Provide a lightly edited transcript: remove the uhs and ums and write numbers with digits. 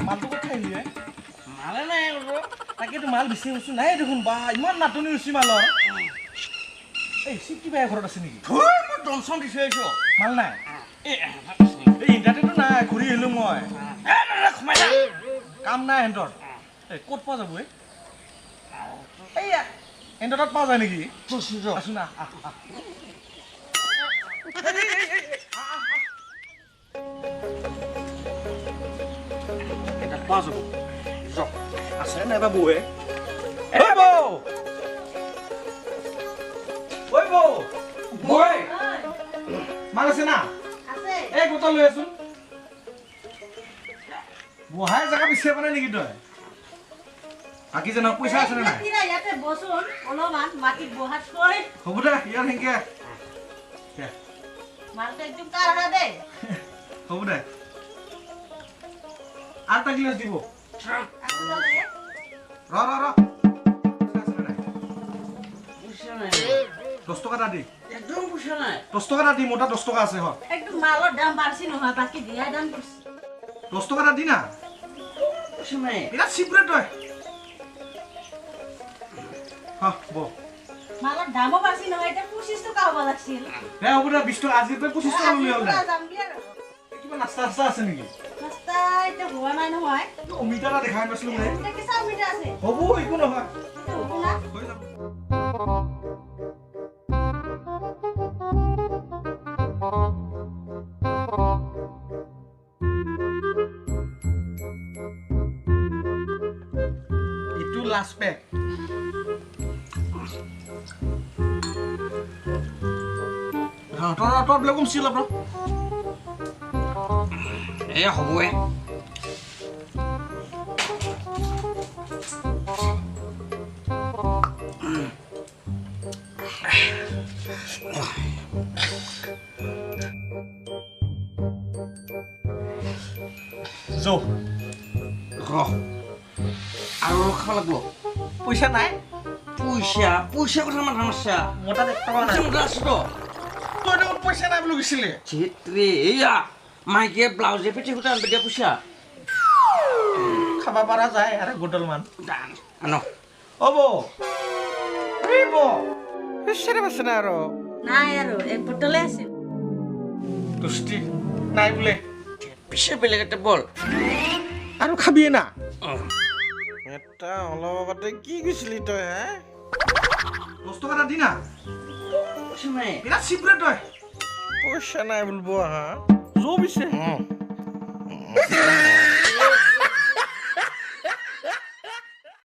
মালটো ক'ত খাই আহিলি? মালে নাই আৰু। তাকেতো মাল বেছি বস্তু নাই দেখোন বা, ইমান নাটনি হৈছে মালৰ। এই চিকি বাই ঘৰত আছে নেকি? মই দনচন দি থৈ আহিছোঁ। মাল নাই? এই ইণ্টাৰনেটটো নাই, ঘূৰি আহিলোঁ মই। কাম নাই সিহঁতৰ। এই ক'ত পোৱা যাব? এইয়া সিহঁতৰ তাত পোৱা যায় নেকি? আছো না। পোৱা যাব আছে নাইবা বৌৱে? ঐ বৌ, ঐ বৌ, বৌ, মাল আছে না? এই গোটা লৈ আছোন। বহাই জেগা বিচাৰি পোৱা নাই নেকি তই? বাকী জানো পইচা আছে নে নাই? ইয়াতে বচোন অলপমান, মাটিত বহাতকৈ। হ'ব দে, ইয়াত সেনকে মালটো একদম কাঢ়া দে। হ'ব দে, আৰু এটা গিলাচ দিব। ৰ ৰ ৰ, 10 টকা এটা দি। একদম পইচা নাই। 10 টকা এটা দি, মোৰ তাত 10 টকা আছে। একদম মালৰ দাম বাঢ়ছি নহয়, বাকী দিয়া দাম। 10 টকা এটা দি না। পইচা নাই। বিৰাট চিপ ৰে তই। হা ব, মালৰ দামো বাঢ়ছি নহয়, এতিয়া 25 টকা হ'ব লাগছিল। দে হ'ব দে, 20 টকা আজিৰ পৰা 25 টকা ল'লি হ'ল দে। কিবা নাস্তা চাস্তা আছে নেকি? নাস্তা এতিয়া হোৱা নাই নহয়। অমিতা এটা দেখাই নাছিলো মই। কেঁচা অমিতা আছে। হ'ব, একো নহয়। হ'ব না? হৈ যাব। এইটো লাষ্ট পেক। তই বোলে কমছি অলপ। এই হ'বই। যৌ ৰ, আৰু খাব লাগিব। পইচা নাই। পইচা পইচা কথা মাথা মাৰছা। মোৰ তাত 1 টকা নাই। মোৰ তাত আছে তো। তই দেখোন পইচা নাই বুলি কৈছিলি। ৰে, এইয়া মাইকীয়ে ব্লাউজে পেটি সূতা আনব দিয়া পইচা। খাব পৰা যায় আৰু গোটলমান। আন। অ বৌ, এই বৌ, আছে না আৰু? নাই আৰু, এক বটলে আছিল। তুষ্টি নাই বোলে। পিছে বেলেগ এটা বল। আৰু খাবিয়ে না? এটা অলপ আগতে কি কৈছিলি তই? হে 10 টকা এটা দি না। পইচা নাই। বিৰাট চিপ ৰে তই। পইচা নাই বুলিব। হা, যৌ পিছে।